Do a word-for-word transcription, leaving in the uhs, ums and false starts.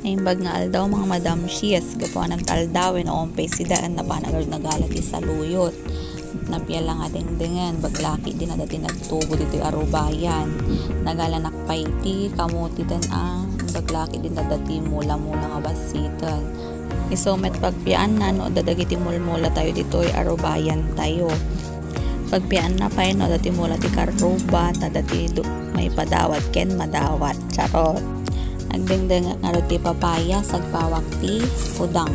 Naimbag nga aldaw, mga madam, siyes, gapuanan ta aldawen, o umpay sida, napan nagala ti saluyot. Napiala nga dengdengen, baglaki din adda ti nagtubo ditoy arubayan. Nagalanak pay ti kamote den a, baglaki din adda ti mula-mula nga bassiten. Isu met pagpianna no adda dagiti mulmula tayo ditoy arubayan tayo. Pagpianna pay no adda ti mula ti karruba, ta adda ti du-, maipadawat ken madawat. Charot. Nagdengdengek ngarud ti papaya, sagpawak ti udang.